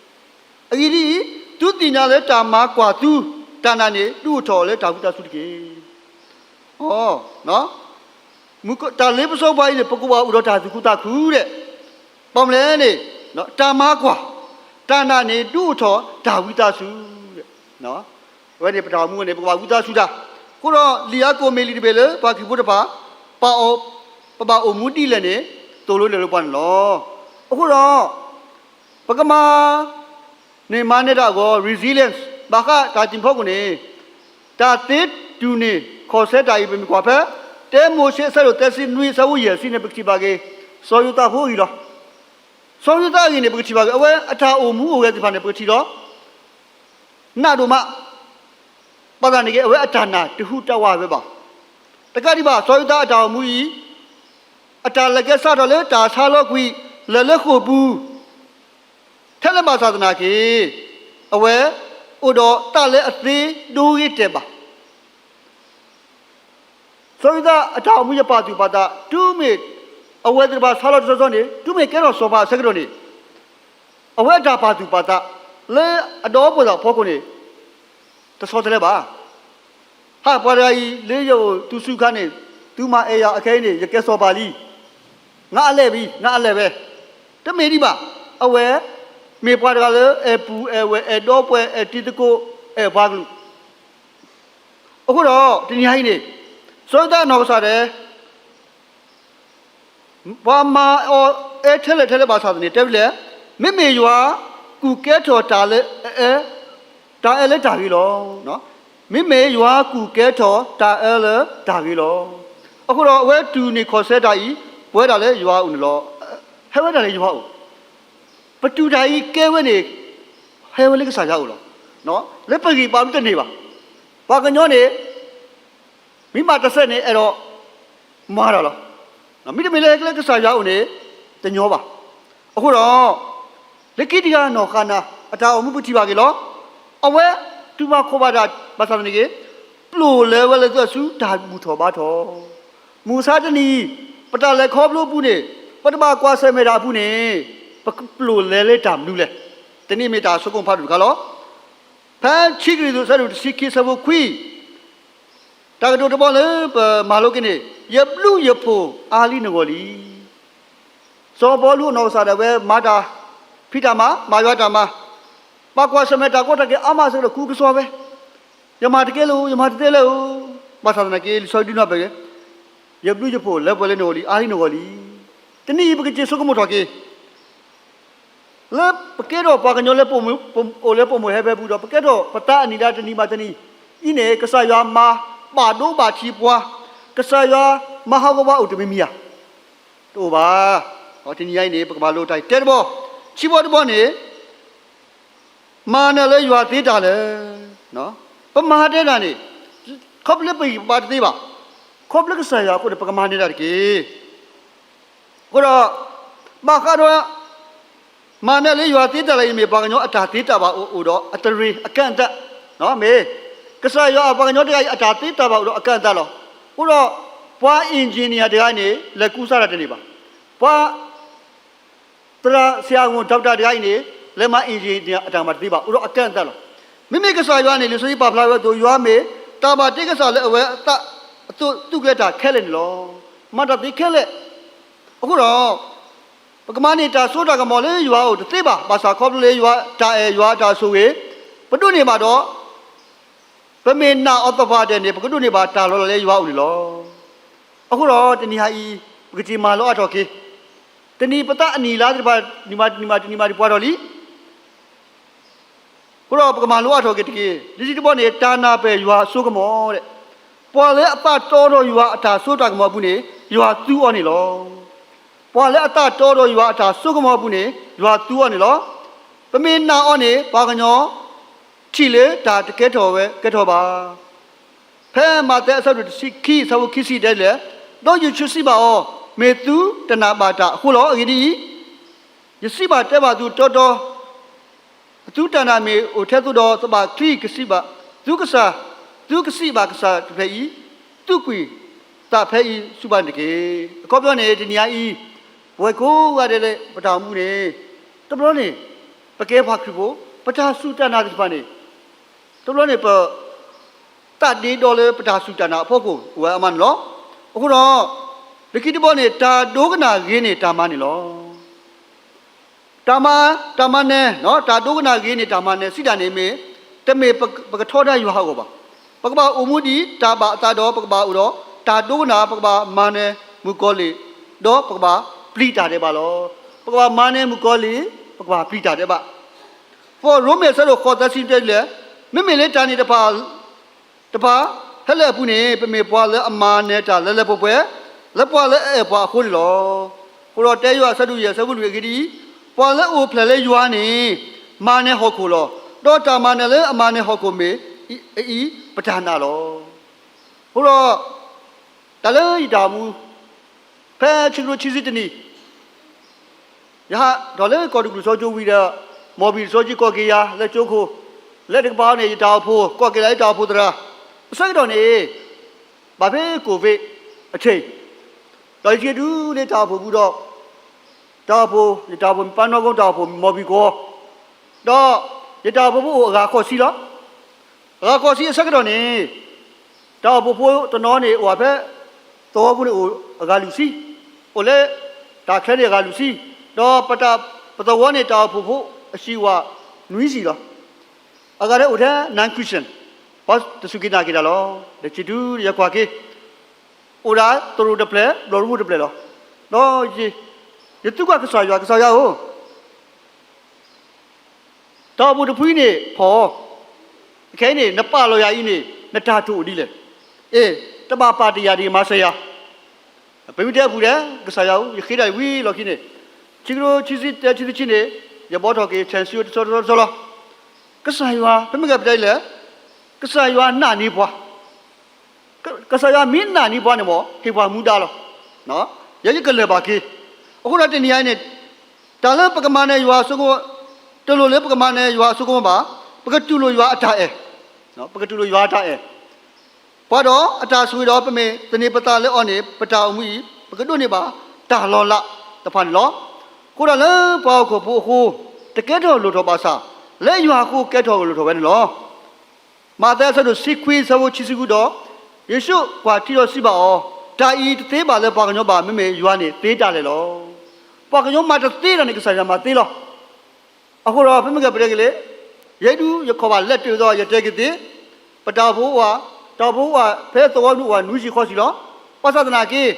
အဂ့ၢ်ဒ်အံၤ, သုသ့ၣ်ညါလၢတၢ်မၤကွၢ်သု, တၢ်နာ်န့ၣ် ဒုးအိၣ်ထီၣ်အီၤလၢတၢ်ဝံသးစူၤတက့ၢ်. တၢ်လ့ပစီပှၤအံၤန့ၣ် ပကဘၣ်အိၣ်ဒီးတၢ်သူၣ်ခုသးခုဒီး, ဘၣ်မနုၤလဲၣ်န့ၣ်, တၢ်မၤကွၢ်, တၢ်နာ်န့ၣ် ဒုးအိၣ်ထီၣ်တၢ်ဝံသးစူၤ. အဝဲန့ၣ်ပတၢ်အိၣ်မူန့ၣ် ပကဘၣ်ဝံသးစူၤတၢ်. အဃိဒီးလံာ်ယၤကိာ်မ့ၢ်လံာ်တဘ့ၣ်လၢပှၤခရံာ်ဖိတဖၣ် ပာ်အီၤ, ပဘၣ်အိၣ်မူဒ်လဲၣ်န့ၣ် သိၣ်လိနဲၣ်လိပှၤန့ၣ်လီၤ. အဃိဒီး ပကမၤန့ၢ်မၤနၢၤတၢ်အဂီၢ် resilience ဘၣ်ဃးတၢ်တံၤဖီခိၣ်န့ၣ်, တၢ်သ့တူၢ်န့ၢ်ခီၣ်ဆၢတၢ်အံၤ ပမ့ၢ်ကွၢ်ဖဲ တၢမိၤၡ့အဆၢဒိၣ်သၢဆံနွံ အဆၢဖိယဲၢ်ဆံန့ၣ် ပကထံၣ်ဘၣ်က့ၤ စီၤယိၤသးဖိအဂ့ၢ်လီၤ. စီၤယိၤသးအဂ့ၢ်န့ၣ် ပကထံၣ်ဘၣ်က့ၤ အဝဲအတၢ်အိၣ်မူအိၣ်ဂဲၤသ့ၣ်တဖၣ်န့ၣ် ပကထံၣ်လီၤ နးဒိၣ်မး, ဘၣ်ဆၣ်န့ၣ်က့ အဝဲအတၢ်နာ်တဟူးတဝးဝဲဘၣ်. တကးဒံးဘၣ် စီၤယိၤသးအတၢ်အိၣ်မူအံၤ, အတၢ်လဲၤကဲစးထီၣ်လၢတၢ်ဆါလီၤကွံာ် လဲၤလၢဃိာ်ပူၤ, ထဲလဲၣ်ဘၣ်ဆၣ်သနာ်က့ အဝဲအိၣ်ဒီးသးလၢအသ့ဒိဂ့ၤတဲာ်ဘၣ်. စီၤယိၤသးအတၢ်အိၣ်မူယပာ်သူၣ်ပာ်သး တုၤမ့ၢ်အဝဲသ့ၣ်တဖၣ်ဆါလီၤတဆီဆီန့ၣ် တုၤမ့ၢ်ကဲထီၣ်စီၤပၤအဆၢကတီၢ်န့ၣ် အဝဲအတၢ်ပာ်သူၣ်ပာ်သး လၢအဒီပုၢ်ဝဲၢ်သ့ၣ်အဖီခိၣ်န့ၣ် တဆီတလဲဘၣ်. ဟး ပှၤတဂၤအံၤ လၢယအိၣ်သုးဆူၣ်ခါန့ၣ် သုမၤအဲၣ်ယၤအခဲအံၤန့ၣ် ယကဲစီၤပၤလံ. ငါအလဲၢ်ဘံ, ငါအလဲၢ်ဝဲ. တမ့ၢ်ဒံးဘၣ်. အဝဲမ့ၢ်ပှၤတဂၤလၢအဲၣ်ပုၢ်အဲၣ်ဝဲၢ် အဲၣ်ဒီပုၢ်ဝဲၢ် အဲၣ်တံၤသကိး အဲၣ်ပှၤကလုာ် အဃိဒီး တနံၤအံၤန့ၣ် စီၤယိၤသးနီၢ်ကစၢ်ဒၣ် ပှၤမၤအီၤအဲၣ်ထဲလဲၣ်ထဲလဲၣ်ဘၣ်ဆၣ်သနာ်က့ တဲဝဲလဲၣ်, မ့မ့ၢ်ယွၤကူၣ်ကဲထီၣ်တၢ်လၢအအဲၣ်, တၢ်အဲၣ်လၢတၢ်ဂ့ၤလီၤ. မ့မ့ၢ်ယွၤကူၣ်ကဲထီၣ်တၢ်အဲၣ်လၢတၢ်ဂ့ၤလီၤ. အဃိဒီးအဝဲတူၢ်န့ၢ်ခီၣ်ဆၢတၢ်အံၤ ပဝဲဒၣ်လၢယွၤအအိၣ်န့ၣ်လီၤ. ဟဲဝဲဒၣ်လၢယွၤအအိၣ်, ပတူၢ်တၢ်အံၤကဲဝဲန့ၣ် ဟဲဝဲလၢကစၢ်ယွၤအအိၣ်လီၤ. လၢပဂံၢ်ပဘါတန့ၢ်ဘၣ်. ပှၤကညီန့ၣ် မ့ၢ်မၤတစဲးန့ၣ် အဲၣ်ဒိးမၤတၢ်လီၤ. မ့တမ့ၢ်လၢလၢကစၢ်ယွၤအအိၣ်န့ၣ် တညီဘၣ်. အဃိဒီး လၢခံတဂၤနီၢ်ဃၤနၤ အတၢ်အိၣ်မူပထံၣ်ဘၣ်က့ၤလီၤ. အဝဲတူၢ်ဘၣ်ခီၣ်ဘၣ်တၢ်ဘၣ်ဆၣ်သနာ်က့ ပျိာ်လဲၤဝဲလၢသုဆူတၢ်ဘူၣ်ထီၣ်ဘါထီၣ်. မုၢ်မဆါတနံၤအံၤ ပတၢ်လဲၤခီဖျိအပူၤန့ၣ် ပတဘၣ်ကွၢ်ဆၢၣ်မဲာ်တၢ်အပူၤန့ၣ် ပကပျိာ်လဲၤလၢတၢ်မနုၤလဲၣ်. တနံၤမ့ၢ်တၢ်ဆိကမိၣ်ဖးဒိၣ်တခါလီၤ. ဖဲခံကရံၣ်သူးအဆၢဒိၣ်တဆံခံအဆၢဖိခွံ တၢ်ကတိၤတဘီလၢပမၤလိက့ၤန့ၣ် ယဘျုးယဖှိၣ်အါလံနဂီၢ်လံ. စီၤပီလူးအနီၢ်ကစၢ်ဒၣ်ဝဲမၤတၢ်ဖံးတၢ်မၤ မၤယွၤတၢ်မၤ, ဘၣ်ကွၢ်ဆၢၣ်မဲာ်တၢ်ကီတၢ်ခဲအါမးအဆၢကတီၢ် ကူကစီၣ်ဝဲ, ယမၤတကဲလၢၤဧိၤ ယမၤတသ့လၢၤဧိၤ, ဘၣ်ဆၣ်သနာ်က့ လံာ်စီဆှံဒုးနၢ်ပၢၢ်က့ၤ ယဘျုးယဖှိၣ်လၢပှဲၤလၢနဂီၢ်လံ အါလံနဂီၢ်လံ. တနံၤအံၤ ပကစ့ၢ်ဆိကမိၣ်ထီၣ်က့ၤ လၢပကဲထီၣ်ပှၤကညီလၢပအိၣ်လၢပမိၢ်ဟဲဖဲပူၤဒီး ပကဲထီၣ်ပသးအနံၣ်လါတနံၤဘၣ်တနံၤအံၤန့ၣ် ကစၢ်ယွၤမၤဘၣ်ဒိဘၣ်ထံးပှၤ, ကစၢ်ယွၤမၤဟးဂီၤပှၤအိၣ်တမံၤမံၤဧါ. တအိၣ်ဘၣ်. တနံၤညါအံၤန့ၣ် ပကမၤလိတၢ်အံၤတဲတဘီ, ခံဘီတဘီန့ၣ် မၤနၢၤလၢယွၤသ့တၢ်လၢ ပမၤတဲတၢ်န့ၣ် ခီဖျိလၢပဂံၢ်ပဘါတသ့ဘၣ်, ခီဖျိလၢကစၢ်ယွၤအဃိန့ၣ် ပကမၤနၢၤတၢ်တက့ၢ်. အဃိဒီး ဘၣ်ဃးဒီး မၤနၢၤလၢယွၤသ့တၢ်လၢအံၤ မ့ၢ်ပှၤကညီအတၢ်သ့တၢ်ဘၣ်အိၣ်ဒီးအတရံးအကန့်အသတ်, မ့ၢ် ကစၢ်ယွၤအပှၤကညီတဂၤအံၤ အတၢ်သ့တၢ်ဘၣ်အိၣ်ဒီးအကန့်အသတ်လီၤ. အဃိဒီး ပှၤ engineer တဂၤန့ၣ် လဲၤကူစါတၢ်တန့ၢ်ဘၣ်. ပှၤ သရၣ်ဆရာဝန် doctor တဂၤအံၤန့ၣ် လဲၤမၤ engineer အတၢ်မၤတသ့ဘၣ်, အိၣ်ဒီးအကန့်အသတ်လီၤ. မ့မ့ၢ်ကစၢ်ယွၤန့ၣ် လံာ်စီဆှံပာ်ဖျါဝဲအသိး ယွၤမ့ၢ်တၢ်ဘၣ်တ့ကစၢ်လၢအဝဲအသးအသိး သူၣ်ကျဲၤတၢ်ခဲလၢာ်န့ၣ်လီၤ. မၤတၢ်သ့ခဲလၢာ်. အဃိဒီး ပကမၤန့ၢ်တၢ်စိတၢ်ကမီၤလၢယွၤအအိၣ်တသ့ဘၣ်. ဘၣ်ဆၣ်ခီဖျိလၢယွၤတၢ်အဲၣ် ယွၤတၢ်ဆိၣ်ဂ့ၤ ပဒိးန့ၢ်ဘၣ်ဒီး ပမ့ၢ်နာ်အီၤသပှၢ်တၢၢ်န့ၣ် ပကဒိးန့ၢ်ဘၣ်တၢ်လီၤလးလၢယွၤအအိၣ်န့ၣ်လီၤ. အဃိဒီးတနံၤအံၤ ပကစံးမၤလိအါထီၣ်က့ၤ, တနံၤပသးအနံၣ်လါသ့ၣ်တဖၣ် နံၤမၤတနံၤမၤတနံၤမၤတပှဲၤထီၣ်လံ. အဃိဒီးပကမၤလိအါထီၣ်က့ၤတက့ၢ်. လံာ်စီဆှံတဘီန့ၣ် တၢ်နာ်ပၢၢ်ယွၤအစိကမီၤ, ပှၤလၢအသးတီဒီးယွၤအတၢ်စိတၢ်ကမီၤအပူၤန့ၣ် ယွၤသူအီၤန့ၣ်လီၤ. ပှၤလၢအသးတီဒီးယွၤအတၢ်စိကမီၤအပူၤန့ၣ် ယွၤသူအီၤန့ၣ်လီၤ. ပမ့ၢ်နာ်အီၤန့ၣ် ပှၤကညီ ထံၣ်လၢတၢ်တကဲထီၣ်ဝဲကဲထီၣ်ဘၣ်. ဖဲမးသဲအဆၢဒိၣ်တဆံခံ အဆၢဖိခံဆံတဲလဲၣ်, ဒီးယ့ၣ်ၡူးစံးဘၣ်အီၤ, မ့ၢ်သုတနာ်ဘၣ်တၢ်အဃိလီၤ. အဂ့ၢ်ဒ်အံၤ, ယစံးဘၣ်တဲဘၣ်သုတီတီ, သုတၢ်နာ်မ့ၢ်အိၣ်ထဲသိးဒီးသဘၣ်ချံကစံးဘၣ်သုကစၢ်, သုကစံးဘၣ်ကစၢ်တဖျၢၣ်အံၤ, သူၣ်ကွံာ်သးဖဲအံၤဆူဘၣ်န့ၣ်တက့ၢ်. အခီပညီန့ၣ် တနံၤအံၤ, ပဝဲကိးဂၤဒဲးလၢပတၢ်အိၣ်မူန့ၣ်, တဘျီန့ၣ်, ပကဲပှၤခရံာ်ဖိ, ပတၢ်စူၢ်တၢ်နာ်သ့ၣ်တဖၣ်န့ၣ်, တဘျီန့ၣ်ပ သးဒ့ဒီလၢပတၢ်စူၢ်တၢ်နာ်အဖီခိၣ်အိၣ်ဝဲအါမးန့ၣ်လီၤ. အဃိဒီး လၢခံတဘီန့ၣ် တၢ်ဒိကနၣ်ဂ့ၤန့ၢ်တၢ်မၤန့ၣ်လီၤ. တၢ်မၤ, တၢ်မၤနၢၤ, တၢ်ဒိကနၣ်ဂ့ၤန့ၢ်တၢ်မၤနၢၤစံးတၢ်န့ၣ်မ့ၢ် တမ့ၢ်ပကထီဒါယွၤအဂီၢ်ဘၣ်. ပကဘၣ်အိၣ်မူဒ်တၢ်ဘၣ်အသးဒီး ပကဘၣ်အိၣ်ဒီးတၢ်ဒိကနၣ်, ပကဘၣ်မၤနၢၤမုၣ်ကီၤလံၢ်, ဒီးပကဘၣ်ပျံၤတၢ်ဒဲးဘးလီၤ. ပကဘၣ်မၤနၢၤမုၣ်ကီၤလံၢ်, ပကဘၣ်ပျံၤတၢ်ဒဲးဘး ပရိမ့ၤအဆၢဒိၣ်ဃိးသၢဆံတဲဒ်လဲၣ်, မ့မ့ၢ်လၢတၢ်န့ၣ်တဖၣ်, တဖၣ်, ဖဲလၢအပူၤန့ၣ် ပမ့ၢ်ပှၤလၢအမၤနၢၤတၢ်လၢလၢပှဲၤပှဲၤ, လၢပှၤလၢအအဲၣ်ပှၤအဃိန့ၣ်လီၤ. အဃိဒီးတဲယိၤဟၣ်အဆၢဒိၣ်ယဲၢ်အဆၢဖိလွံၢ်အဂ့ၢ်ဒ်အံၤ, ပှၤလၢအအိၣ်ဖျဲၣ်လၢယွၤန့ၣ် မၤနၢၤဟီၣ်ခိၣ်လီၤ. ဒီးတၢ်မၤနၢၤလၢအမၤနၢၤဟီၣ်ခိၣ်မ့ၢ်အအံၤ ပတၢ်နာ်လီၤ. အဃိဒီး တၢ်လၢယတၢ်အိၣ်မူ ဖဲဆံကရိဆံဆံတနံၣ် ယဟးထီၣ်လၢကီၢ်တကလုာ်စီကၠိဝံၤဒီး မီၢ်ဘံၣ်တစီကၠိကိးက့ၤယၤလၢကၠိခိၣ်, လၢတကပၤန့ၣ် ယတၢ်အိၣ်ဖှိၣ် ကိးက့ၤလၢယတၢ်အိၣ်ဖှိၣ်သရၣ်, အဆၢကတီၢ်န့ၣ် ဘၣ်ဖဲ COVID အထံၣ်, ဒီးယဆံးဒုးလၢတၢ်အိၣ်ဖှိၣ်ပူၤဒီး တၢ်အိၣ်ဖှိၣ် ယတၢ်အိၣ်ဖှိၣ်မ့ၢ်ပၢ်နီၢ်ကီၢ်တၢ်အိၣ်ဖှိၣ်မီၢ်ဘံၣ်ကီၢ်, ဒီးယတၢ်အိၣ်ဖှိၣ်ဖိအိၣ်အဂၤဃိးဆံလီၤ. အဂၤဃိးဆံအဆၢကတီၢ်န့ၣ် တၢ်အိၣ်ဖှိၣ်ဖိတနီၤန့ၣ် အိၣ်ဝဲဖဲ သဝီဖိန့ၣ်အိၣ်အဂၤလွံၢ်ဆံ, အိၣ်လၢတၢ်ချၢန့ၣ်အဂၤလွံၢ်ဆံ, ဒီးပတၢ်ပသဝီန့ၣ် တၢ်အိၣ်ဖှိၣ်ဖိအဟံၣ်ဝးနွံဆံလီၤ. အဂၤဒၣ်အိၣ်ထဲ non-Christian ပှၤတစူၢ်က့ၤနာ်က့ၤတၢ်လီၤ. ဒီးယဆံးဒုးယကွၢ်က့ၤ အိၣ်ဒၣ်သရိာ်တဖျၢၣ် ဘျီၣ်ရိဖှိၣ်တဖျၢၣ်လီၤ. ဒီးယ ယသံကွၢ်ကစၢ်ယွၤ, ကစၢ်ယွၤဧၢ, တၢ်အိၣ်ဖှိၣ်တဖုအံၤန့ၣ် ဖီၣ်, ခဲအံၤန့ၣ် နပာ်လီၤယၤအံၤန့ၣ် နတၢ်တိာ်အိၣ်ဒ်လဲၣ်. အ့ၣ်, တဘၣ်ပာ်တ့ၢ်ယၤဒံး, မၤစၢၤယၤ. ပမ့ၢ်တဲအပူၤဒဲး, ကစၢ်ယွၤဧၢ, ယဃ့တၢ်ဝံၤလီၢ်ခံန့ၣ်, ခံကထိခံဆံတၢ ခံဆံခံန့ၣ်, ယဘှီထီၣ်က့ၤ ဆဲးစံယိ တဆီတဆီတဆီလီၤ. ကစၢ်ယွၤ, ပမ့ၢ်ကပတဲလဲၣ်, ကစၢ်ယွၤနာ်န့ၢ်ပှၤ ကစၢ်ယွၤမ့ၢ်နာ်န့ၢ်ပှၤန့ၣ်မ့ၢ် ဟ့ၣ်ပှၤမူဒါလီၤ. ယဲယကလၢၢ်ဘၣ်က့ၤ. အဃိဒီးတနံၤအံၤန့ၣ်, တၢ်လၢပကမၤနၢၤယွၤအစိကမီၤ, တလိၣ်လၢပကမၤနၢၤယွၤအစိကမီၤဘၣ်, ပကတူၢ်လိာ်ယွၤအတၢ်အဲၣ်, ပကတူၢ်လိာ်ယွၤအတၢ်အဲၣ်, ပှၤဒီးအတၢ်ဆိၣ်ဂ့ၤဒီး ပမ့ၢ်သန့ၤပသးလၢအီၤန့ၣ် ပတၢ်အိၣ်မူအံၤ ပကဒိးန့ၢ်ဘၣ်တၢ်လီၤလးတဖၣ်န့ၣ်လီၤ. အဃိဒီးလၢပှၤဟီၣ်ခိၣ်ဖိအဃိ တကဲထီၣ်လိၣ်ထီၣ်ဘၣ်ဆၣ်, လၢယွၤအဃိကဲထီၣ်လိၣ်ထီၣ်ဝဲန့ၣ်လီၤ. မးသဲအဆၢဒိၣ်တဆံခွံ အဆၢဖိခံဆံဃုဒီး, ယ့ၣ်ၡူးကွၢ်ထံဒီးစံးဘၣ်အီၤ, တၢ်အံၤတသ့ဘၣ်လၢပှၤကညီဘၣ်, မ့မ့ၢ်ယွၤန့ၣ်သ့တၢ်လဲၣ်လီၤ. ပှၤကညီမၤတသ့တၢ်န့ၣ် ကစၢ်ယွၤမၤသ့လီၤ. အဃိဒီး ပမ့ၢ်ကပတဲက့ၤလံ, ယဲဒၣ်ယခီၣ်ဘၣ်လဲၣ်တၢ်အသိး ယတဲက့ၤသ့, ပတၢ်အိၣ်ဖှိၣ်အိၣ်ဝး, တၢ်အိၣ်ဖှိၣ်အိၣ်ဝး ဖဲသဝီဒူၣ်အိၣ်ဝး နွံဆံဃီဆံလီၤ. ဘၣ်ဆၣ်သနာ်က့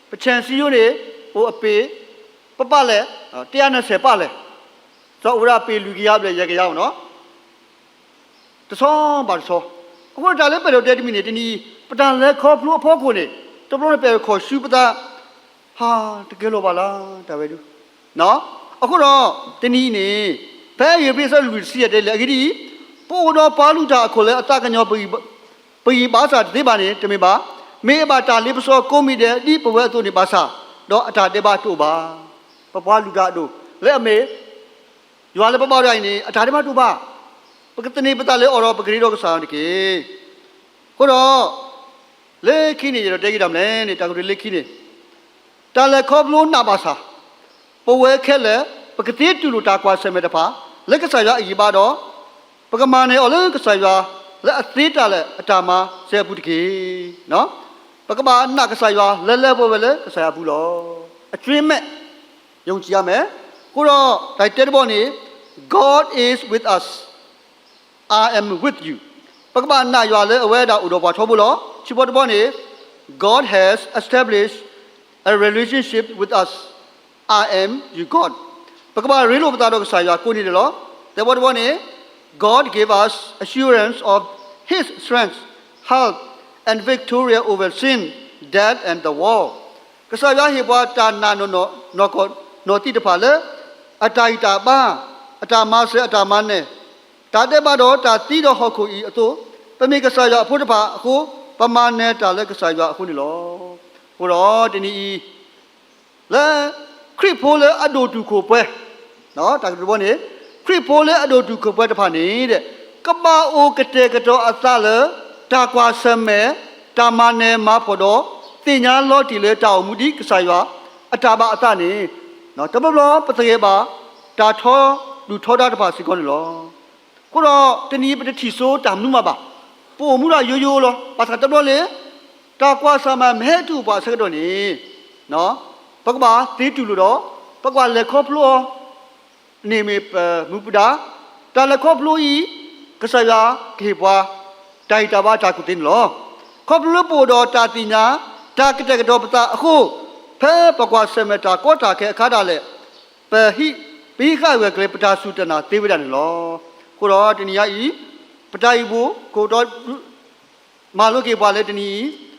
ပဆဲးစံယိန့ၣ် အိၣ်အပ့ၤ ပပာ်လဲၣ်, တၢ်နၢ်ဆဲးပာ်လဲၣ်, ဒီးအိၣ်ဝဲဒၣ်ပ့ၤလွံၢ်ကယၤဘျဲၣ်ယဲၢ်ကယၤမ့ၢ်နီၤ, တဆီဘၣ်တဆီ. အဃိဒီးတၢ်လၢပအဲၣ်ဒိးတဲတမံၤန့ၣ် တနံၤအံၤ ပတၢ်လဲၤခီဖျိအဖီခိၣ်န့ၣ် တဘျီန့ၣ် ပအဲၣ်ဒိးခီၣ်ဆူပသး, ဟါ, တကဲလီၤဘၣ်လၢတၢ်ဝဲဒၣ်. အဃိဒီး တနံၤအံၤန့ၣ် ဖဲဧ့ၤဘြံၤအဆၢဒိၣ်လွံၢ်တဆံယဲၢ်တဲလၢအဂ့ၢ်ဒ်အံၤ, ပအိၣ်ဒီးပှၤလုၢ်တၢ်အခိၣ်လၢအသးကညီၤ ပဂံၢ်ဘါစၢ်တသ့ဘၣ်န့ၣ် တမ့ၢ်ဘၣ်, မ့ၢ်အဘၣ်တၢ်လ့ပစီကိးမံၤဒဲးဒ်ပဝဲအသိးန့ၣ်ဘၣ်ဆၣ်, ဒီးအတၢ်ဒဲးဘးတအိၣ်ဘၣ်. ပပှၤလုၢ်တၢ်အဒိၣ် လၢအမ့ၢ် ယွၤလၢပဘါဒၣ်အံၤန့ၣ် အတၢ်ဒဲးဘးတအိၣ်ဘၣ်. ပကသန့ၤပသးလၢအီၤဒီး ပကရ့ဒီးကစၢ်ယွၤတက့ၢ်. အဃိဒီး လၢခံန့ၣ် ယအဲၣ်ဒိးတဲက့ၤတၢ်မနုၤလဲၣ်န့ၣ် တၢ်ကတိၤလၢခံန့ၣ် တၢ်လဲၤခီဖျိနးဘၣ်ဆၣ်, ပဝဲခဲလၢာ် ပကသ့တူၢ်လိာ်တၢ်ကွၢ်ဆၢၣ်မဲာ်တဖၣ် လၢကစၢ်ယွၤအဂံၢ်ဘါဒီး ပကမၤနၢၤအီၤလၢကစၢ်ယွၤ လၢအသ့တၢ်လၢအတၢ်မၤစၢၤအပူၤတက့ၢ်. ပကဘၣ်နာ်ကစၢ်ယွၤ လၢလၢပှဲၤပှဲၤလၢကစၢ်ယွၤအပူၤလီၤ. အကြွင်းမဲ့ ယုံကြည်ရမယ်. အဃိဒီး တၢ်တဲတဘီန့ၣ် God is with us, I am with you. ပကဘၣ်နာ်ယွၤလၢအဝဲဒၣ်အိၣ်ဒီးပှၤထီဘိလီၤ. ခံဘီတဘီန့ၣ် God has established a relationship with us, I am your God. ပကဘၣ်ရ့လိာ်ပသးဒီးကစၢ်ယွၤကိးနံၤဒဲးလီၤ. သၢဘီတဘီန့ၣ် God gave us assurance of his strength, help, and victory over sin, death, and the world. ကစၢ်ယွၤဟ့ၣ်ပှၤတၢ်နာ်နီၢ်နီၢ်နီၢ်ကီၢ်နီၢ်သံတဖၣ်လၢ အတၢ်ဂံၢ်တၢ်ဘါ, အတၢ်မၤစၢၤအတၢ်မၤနၢၤ, တၢ်ဒဲးဘးဒီးတၢ်သံဒီးဟီၣ်ခိၣ်အံၤအသိး, ပမ့ၢ်ကစၢ်ယွၤအဖိတဖၣ်အဃိ, ပမၤနၢၤတၢ်လၢကစၢ်ယွၤအဃိန့ၣ်လီၤ. အဃိဒီးတနံၤအံၤ လၢ ခရံာ်ဖိလၢအဒိၣ်တုာ်ခိၣ်ပှဲၤ, တၢ်ကတိၤတဘီန့ၣ် ခရံာ်ဖိလၢအဒိၣ်တုာ်ခိၣ်ပှဲၤတဖၣ်န့ၣ်ဒီး ကဘၣ်အိၣ်ကတဲာ်ကတီၤအသးလၢ တၢ်ကွၢ်ဆၢၣ်မဲာ်, တၢ်မၤနၢၤမၤဖှီၣ်ဒီး သ့ၣ်ညါလီၤတံၢ်လၢတၢ်အိၣ်မူဒ်ကစၢ်ယွၤအတၢ်ဘၣ်အသးန့ၣ်, တဘျီဘျီပသဂၢၢ်ဘၣ် တၢ်ထီဒုၣ်ထီဒါတဖၣ်စ့ၢ်ကီးန့ၣ်လီၤ. အဃိဒီးတနံၤအံၤပတထံၣ်စိတၢ်မနုၤမးဘၣ်. ပအိၣ်မူဒၣ်ယိယိလီၤ. ဘၣ်ဆၣ်တဘျီလၢ တၢ်ကွၢ်ဆၢၣ်မဲာ်မ့ၢ်ဟဲတုၤအိၣ်ပှၤအဆၢကတီၢ်န့ၣ် ပကဘၣ်သ့တူၢ်လိာ်ဒီး ပကဘၣ်လဲၤခီဖျိအီၤန့ၣ်မ့ၢ်ပမူပဒါ, တၢ်လဲၤခီဖျိအံၤ ကစၢ်ယွၤကဟ့ၣ်ပှၤ တၢ်ဂံၢ်တၢ်ဘါတၢ်ကူၣ်သ့န့ၣ်လီၤ. ခီဖျိလၢပအိၣ်ဒီးတၢ်သ့ၣ်ညါ တၢ်ကတဲာ်ကတီၤပသးအဃိ, ဖဲပကွၢ်ဆၢၣ်မဲာ်တၢ်ကီတၢ်ခဲအခါဒၣ်လဲာ် ပဟံး, ပဟံးဃာ်ဂၢၢ်ကျၢၤ ပတၢ်စူၢ်တၢ်နာ်သ့ဝဲဒၣ်န့ၣ်လီၤ. အဃိဒီးတနံၤညါအံၤ ပတၢ်အံၤဘိ ကအိၣ်ဒီး မၤလိက့ၤပှၤလၢတနံၤအံၤ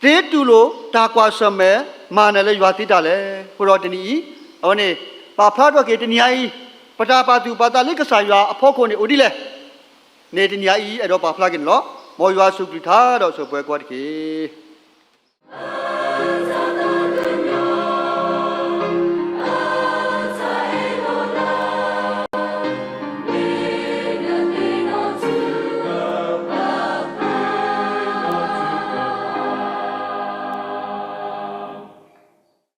သ့တူၢ်လိာ်တၢ်ကွၢ်ဆၢၣ်မဲာ် မၤနၢၤလၢယွၤသ့တၢ်လဲၣ်. အဃိဒီးတနံၤအံၤ အဝဲန့ၣ် ပာ်ဖျါထီၣ်က့ၤတနံၤညါအံၤ ပတၢ်ပာ်သူၣ်ပာ်သးလၢကစၢ်ယွၤအဖီခိၣ်န့ၣ်အိၣ်ဒ်လဲၣ်န့ၣ် တနံၤညါအံၤ အဲၣ်ဒိးပာ်ဖျါက့ၤန့ၣ်လီၤ. မ်ယွၤဆိၣ်ဂ့ၤကလုၢ်ကထါဒီးဆိၣ်ဂ့ၤပှၤကိးဂၤဒဲးတက့ၢ်.